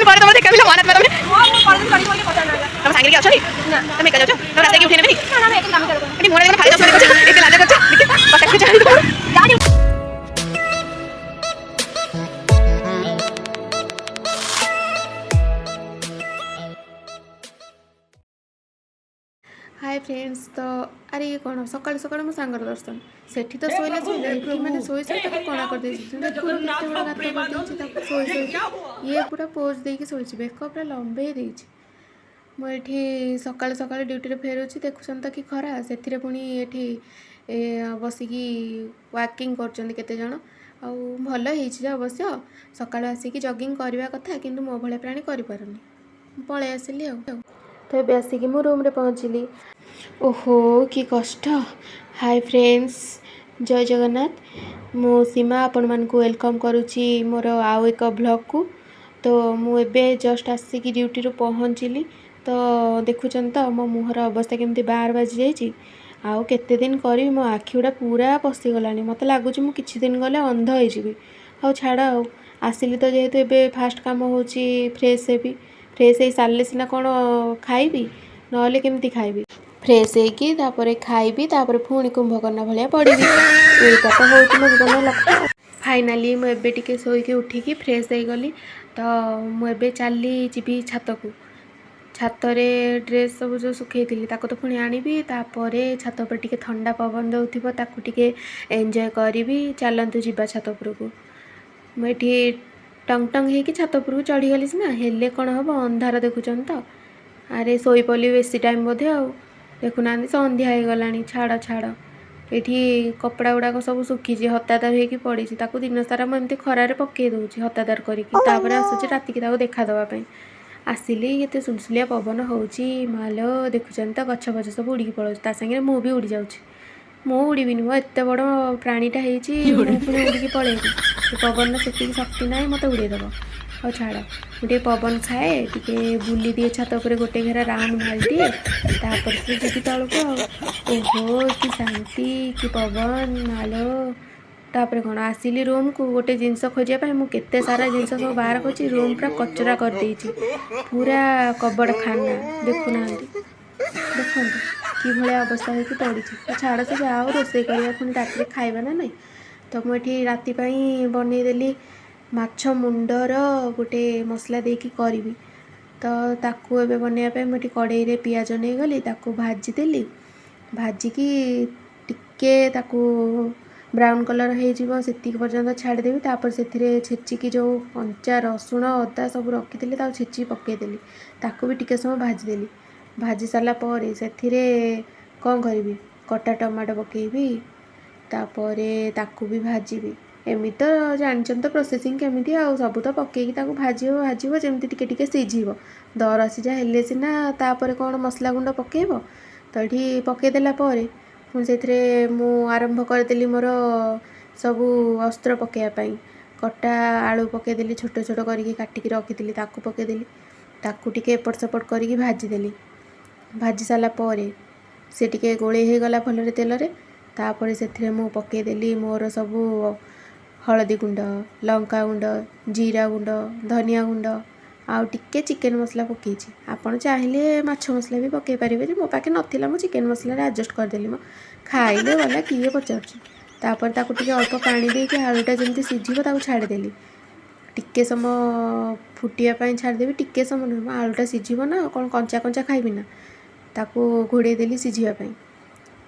ଦିନ ପରେ ତମର ଦେଖା ମିଳିଲା, ମହାନ ଆତ୍ମା ତମେ। ତମ ସାଙ୍ଗରେ କିଏ ଅଛନ୍ତି? ତମେ ଏକା ଯାଉଛ? ତମ ରାସ୍ତାରେ କିଏ ଉଠେଇ ନେବେନି? ଏଠି ମୁହଁରେ ଦେଖୁନ, ଖାଲି ଚଷମା ଦେଖୁଛ, ଏତେ ଲାଜ କରୁଛ। ଦେଖି, କଟାକ୍ଷ ଚାହାଣି ତମର। ହାଏ ଫ୍ରେଣ୍ଡସ୍। ତ ଆରେ, ଇଏ କ'ଣ ସକାଳୁ ସକାଳୁ ମୋ ସାଙ୍ଗର ଦର୍ଶନ? ସେଠି ତ ଶୋଇଲା ଶୋଇଲା, ଏଠି ମାନେ ଶୋଇ ଶୋଇ ତାକୁ କଣା କରିଦେଇଛି। ଦେଖୁନ କେତେ ବଡ଼ ଗାତ କରିଦେଇଛି ତାକୁ ଶୋଇ ଶୋଇକି। ଇଏ ପୁରା ପୋଜ୍ ଦେଇକି ଶୋଇଛି, ବେକ ପୁରା ଲମ୍ବେଇ ଦେଇଛି। ମୁଁ ଏଠି ସକାଳୁ ସକାଳୁ ଡ୍ୟୁଟିରେ ଫେରୁଛି। ଦେଖୁଛନ୍ତି ତ କି ଖରା, ସେଥିରେ ପୁଣି ଏଠି ବସିକି ୱାକିଂ କରୁଛନ୍ତି କେତେଜଣ। ଆଉ ଭଲ ହେଇଛି ଯେ ଅବଶ୍ୟ ସକାଳୁ ଆସିକି ଜଗିଂ କରିବା କଥା, କିନ୍ତୁ ମୋ ଭଳିଆ ପ୍ରାଣୀ କରିପାରୁନି। ମୁଁ ପଳେଇ ଆସିଲି। ଆଉ ତ ଏବେ ଆସିକି ମୁଁ ରୁମ୍ରେ ପହଞ୍ଚିଲି। ଓହୋ, କି କଷ୍ଟ! ହାଏ ଫ୍ରେଣ୍ଡସ୍, ଜୟ ଜଗନ୍ନାଥ। ମୁଁ ସୀମା ଆପଣମାନଙ୍କୁ welcome କରୁଛି ମୋର ଆଉ ଏକ ଭ୍ଲଗ୍କୁ। ତ ମୁଁ ଏବେ ଜଷ୍ଟ ଆସିକି ଡ୍ୟୁଟିରୁ ପହଞ୍ଚିଲି। ତ ଦେଖୁଛନ୍ତି ତ ମୋ ମୁହଁର ଅବସ୍ଥା କେମିତି 12 ବାଜିଯାଇଛି। ଆଉ କେତେ ଦିନ କରିବି? ମୋ ଆଖି ଗୁଡ଼ା ପୁରା ପଶିଗଲାଣି। ମୋତେ ଲାଗୁଛି ମୁଁ କିଛି ଦିନ ଗଲେ ଅନ୍ଧ ହେଇଯିବି। ହଉ ଛାଡ଼, ଆଉ ଆସିଲି ତ ଯେହେତୁ, ଏବେ ଫାଷ୍ଟ କାମ ହେଉଛି ଫ୍ରେଶ୍ ହେବି। ଫ୍ରେଶ୍ ହେଇ ସାରିଲେ ସିନା କ'ଣ ଖାଇବି, ନହେଲେ କେମିତି ଖାଇବି? ଫ୍ରେଶ୍ ହେଇକି ତାପରେ ଖାଇବି, ତାପରେ ପୁଣି କୁମ୍ଭକର୍ଣ୍ଣ ଭଳିଆ ପଡ଼ିବି। ଏଇଟା ତ ହେଉଛି ମୋ ଜୀବନର ଲକ୍ଷ୍ୟ। ଫାଇନାଲି ମୁଁ ଏବେ ଟିକେ ଶୋଇକି ଉଠିକି ଫ୍ରେଶ୍ ହେଇଗଲି। ତ ମୁଁ ଏବେ ଚାଲି ଯିବି ଛାତକୁ। ଛାତରେ ଡ୍ରେସ୍ ସବୁ ଯେଉଁ ଶୁଖେଇଥିଲି, ତାକୁ ତ ପୁଣି ଆଣିବି। ତାପରେ ଛାତ ଉପରେ ଟିକେ ଥଣ୍ଡା ପବନ ଦେଉଥିବ, ତାକୁ ଟିକେ ଏନ୍ଜୟ କରିବି। ଚାଲନ୍ତୁ ଯିବା ଛାତ ଉପରକୁ। ମୁଁ ଏଠି ଟଙ୍ଗ ଟଙ୍ଗ ହେଇକି ଛାତ ଉପରକୁ ଚଢ଼ିଗଲି ସିନା, ହେଲେ କ'ଣ ହେବ, ଅନ୍ଧାର ଦେଖୁଛନ୍ତି ତ। ଆରେ, ଶୋଇପଡ଼ିଲି ବେଶୀ ଟାଇମ୍ ବୋଧେ, ଆଉ ଦେଖୁନାହାନ୍ତି ସନ୍ଧ୍ୟା ହେଇଗଲାଣି। ଛାଡ଼ ଛାଡ଼, ଏଇଠି କପଡ଼ା ଗୁଡ଼ାକ ସବୁ ଶୁଖିଛି, ହତାଦର ହେଇକି ପଡ଼ିଛି। ତାକୁ ଦିନସାରା ମୁଁ ଏମିତି ଖରାରେ ପକେଇ ଦେଉଛି ହତାଦର କରିକି, ତାପରେ ଆସୁଛି ରାତିକି ତାକୁ ଦେଖା ଦେବା ପାଇଁ। ଆସିଲି, କେତେ ସୁଲସୁଲିଆ ପବନ ହେଉଛି ମାଲୋ। ଦେଖୁଛନ୍ତି ତ, ଗଛ ଫଛ ସବୁ ଉଡ଼ିକି ପଳାଉଛି, ତା ସାଙ୍ଗରେ ମୁଁ ବି ଉଡ଼ି ଯାଉଛି। ମୁଁ ଉଡ଼ିବିନି ମୋ, ଏତେ ବଡ଼ ପ୍ରାଣୀଟା ହେଇଛି, ମୁଁ ପୁଣି ଉଡ଼ିକି ପଳେଇବି? ସେ ପବନର ସେତିକି ଶକ୍ତି ନାହିଁ ମୋତେ ଉଡ଼େଇଦେବ। ହଉ ଛାଡ଼, ମୁଁ ଟିକେ ପବନ ଖାଏ, ଟିକେ ବୁଲି ଦିଏ, ଛାତ ଉପରେ ଗୋଟେ ଘେରା ରାଉଣ୍ଡ ମାରିଦିଏ, ତାପରେ ତ ଯିବି ତଳକୁ। ଆଉ ଓହୋ, କି ଶାନ୍ତି, କି ପବନ ମାଲୋ! ତାପରେ କ'ଣ, ଆସିଲି ରୁମ୍କୁ ଗୋଟେ ଜିନିଷ ଖୋଜିବା ପାଇଁ। ମୁଁ କେତେ ସାରା ଜିନିଷ ସବୁ ବାହାର କରିଛି, ରୁମ୍ ପୁରା କଚରା କରିଦେଇଛି, ପୁରା କବଡ଼ ଖାନା। ଦେଖୁନାହାନ୍ତି, ଦେଖନ୍ତୁ କିଭଳିଆ ଅବସ୍ଥା ହେଇକି ପଡ଼ିଛି। ଛାଡ଼ ସେ, ଯାହା ହଉ, ରୋଷେଇ କରିବା, ପୁଣି ରାତିରେ ଖାଇବା ନା ନାହିଁ? ତ ମୁଁ ଏଠି ରାତି ପାଇଁ ବନେଇଦେଲି ମାଛ ମୁଣ୍ଡର ଗୋଟେ ମସଲା ଦେଇକି କରିବି। ତ ତାକୁ ଏବେ ବନେଇବା ପାଇଁ ମୁଁ ଏଠି କଡ଼େଇରେ ପିଆଜ ନେଇଗଲି, ତାକୁ ଭାଜିଦେଲି। ଭାଜିକି ଟିକେ ତାକୁ ବ୍ରାଉନ୍ କଲର୍ ହେଇଯିବ ସେତିକି ପର୍ଯ୍ୟନ୍ତ ଛାଡ଼ିଦେବି। ତାପରେ ସେଥିରେ ଛେଚିକି ଯେଉଁ କଞ୍ଚା ରସୁଣ, ଅଦା ସବୁ ରଖିଥିଲି, ତାକୁ ଛେଚିକି ପକାଇଦେଲି। ତାକୁ ବି ଟିକେ ସମୟ ଭାଜିଦେଲି। ଭାଜି ସାରିଲା ପରେ ସେଥିରେ କ'ଣ କରିବି? କଟା ଟମାଟୋ ପକାଇବି, ତାପରେ ତାକୁ ବି ଭାଜିବି। ଏମିତି ତ ଜାଣିଛନ୍ତି ତ ପ୍ରୋସେସିଂ କେମିତି। ଆଉ ସବୁ ତ ପକାଇକି ତାକୁ ଭାଜିବ, ଭାଜିବ, ଯେମିତି ଟିକେ ଟିକେ ସିଝିବ। ଦର ସିଝା ହେଲେ ସିନା ତାପରେ କ'ଣ ମସଲା ଗୁଣ୍ଡ ପକାଇବ। ତ ଏଠି ପକାଇଦେଲା ପରେ ପୁଣି ସେଥିରେ ମୁଁ ଆରମ୍ଭ କରିଦେଲି ମୋର ସବୁ ଅସ୍ତ୍ର ପକାଇବା ପାଇଁ। କଟା ଆଳୁ ପକାଇଦେଲି, ଛୋଟ ଛୋଟ କରିକି କାଟିକି ରଖିଥିଲି, ତାକୁ ପକାଇଦେଲି। ତାକୁ ଟିକେ ଏପଟ ସେପଟ କରିକି ଭାଜିଦେଲି। ଭାଜି ସାରିଲା ପରେ ସେ ଟିକେ ଗୋଳେଇ ହେଇଗଲା ଭଲରେ ତେଲରେ। ତାପରେ ସେଥିରେ ମୁଁ ପକାଇଦେଲି ମୋର ସବୁ ହଳଦୀ ଗୁଣ୍ଡ, ଲଙ୍କା ଗୁଣ୍ଡ, ଜିରା ଗୁଣ୍ଡ, ଧନିଆ ଗୁଣ୍ଡ ଆଉ ଟିକେ ଚିକେନ୍ ମସଲା ପକାଇଛି। ଆପଣ ଚାହିଁଲେ ମାଛ ମସଲା ବି ପକାଇ ପାରିବେ ଯେ, ମୋ ପାଖେ ନଥିଲା, ମୁଁ ଚିକେନ୍ ମସଲାରେ ଆଡ଼ଜଷ୍ଟ କରିଦେଲି। ମ ଖାଇଲେ ଗଲା, କିଏ ପଚାରୁଛି? ତାପରେ ତାକୁ ଟିକେ ଅଳ୍ପ ପାଣି ଦେଇକି ଆଳୁଟା ଯେମିତି ସିଝିବ ତାକୁ ଛାଡ଼ିଦେଲି। ଟିକେ ସମୟ ଫୁଟିବା ପାଇଁ ଛାଡ଼ିଦେବି। ଟିକେ ସମୟ ନୁହେଁ ମ, ଆଳୁଟା ସିଝିବ ନା, କ'ଣ କଞ୍ଚା କଞ୍ଚା ଖାଇବି ନା? ତାକୁ ଘୋଡ଼େଇ ଦେଲି ସିଝିବା ପାଇଁ।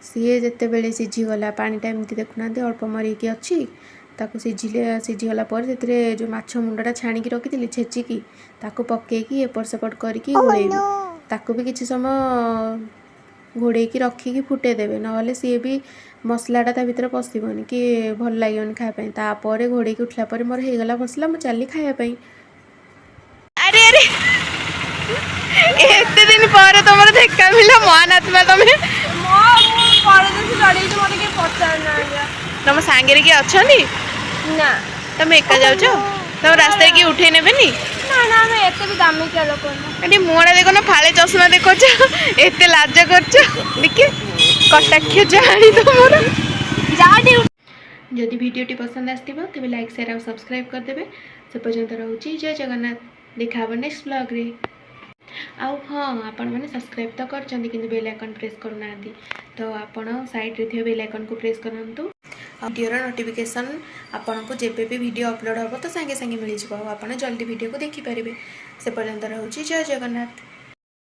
ସିଏ ଯେତେବେଳେ ସିଝିଗଲା, ପାଣିଟା ଏମିତି ଦେଖୁନାହାନ୍ତି ଅଳ୍ପ ମରିକି ଅଛି। ତାକୁ ସିଝିଲେ, ସିଝିଗଲା ପରେ ସେଥିରେ ଯେଉଁ ମାଛ ମୁଣ୍ଡଟା ଛାଣିକି ରଖିଥିଲି ଛେଚିକି, ତାକୁ ପକାଇକି ଏପଟ ସେପଟ କରିକି ଗୋଳେଇବି। ତାକୁ ବି କିଛି ସମୟ ଘୋଡ଼େଇକି ରଖିକି ଫୁଟେଇ ଦେବେ, ନହେଲେ ସିଏ ବି ମସଲାଟା ତା ଭିତରେ ପଶିବନି କି ଭଲ ଲାଗିବନି ଖାଇବା ପାଇଁ। ତାପରେ ଘୋଡ଼େଇକି ଉଠିଲା ପରେ ମୋର ହେଇଗଲା ମସଲା। ମୁଁ ଚାଲିଲି ଖାଇବା ପାଇଁ। ଆରେ ଆରେ, ଏତେ ଦିନ ପରେ ତମର ଦେଖା ମିଳିଲା, ମହାନ ଆତ୍ମା ତମେ। ମୁଁ ପରଦେଶୀ ଚଢେଇଛି, ମତେ କେହି ପଚାରୁନାହାନ୍ତି। ତମ ସାଙ୍ଗରେ କିଏ ଅଛନ୍ତି? ନା। ତମେ ଏକା ଯାଉଛ? ତମ ରାସ୍ତାରେ କିଏ ଉଠେଇ ନେବେନି? ନା ନା, ଆମେ ଏତେ ବି ଦାମିକିଆ ଲୋକ ନୁହଁ। ଏଠି ମୁହଁଟା ଦେଖୁନ, ଫାଳେ ଚଷମା ଦେଖୁଛ, ଏତେ ଲାଜ କରୁଛ। ଟିକେ କଟାକ୍ଷ ଚାହାଣି ତମର। ଯାହା। ଯଦି ଭିଡ଼ିଓଟି ପସନ୍ଦ ଆସିଥିବ, ତେବେ ଲାଇକ୍, ସେୟାର ଆଉ ସବସ୍କ୍ରାଇବ୍ କରିଦେବେ। ସେ ପର୍ଯ୍ୟନ୍ତ ରହୁଛି, ଜୟ ଜଗନ୍ନାଥ। ଦେଖା ହେବ ନେକ୍ସଟ ବ୍ଲଗ୍ରେ। ଆଉ ହଁ, ଆପଣମାନେ ସବସ୍କ୍ରାଇବ୍ ତ କରିଛନ୍ତି, କିନ୍ତୁ ବେଲ୍ ଆଇକନ୍ ପ୍ରେସ୍ କରୁନାହାନ୍ତି। ତ ଆପଣ ସାଇଡ଼୍ରେ ଥିବା ବେଲ୍ ଆଇକନ୍କୁ ପ୍ରେସ୍ କରନ୍ତୁ। ଭିଡ଼ିଓର ନୋଟିଫିକେସନ୍ ଆପଣଙ୍କୁ ଯେବେ ବି ଭିଡ଼ିଓ ଅପଲୋଡ଼ ହେବ, ତ ସାଙ୍ଗେ ସାଙ୍ଗେ ମିଳିଯିବ ଆଉ ଆପଣ ଜଲ୍ଦି ଭିଡ଼ିଓକୁ ଦେଖିପାରିବେ। ସେ ପର୍ଯ୍ୟନ୍ତ ରହୁଛି, ଜୟ ଜଗନ୍ନାଥ।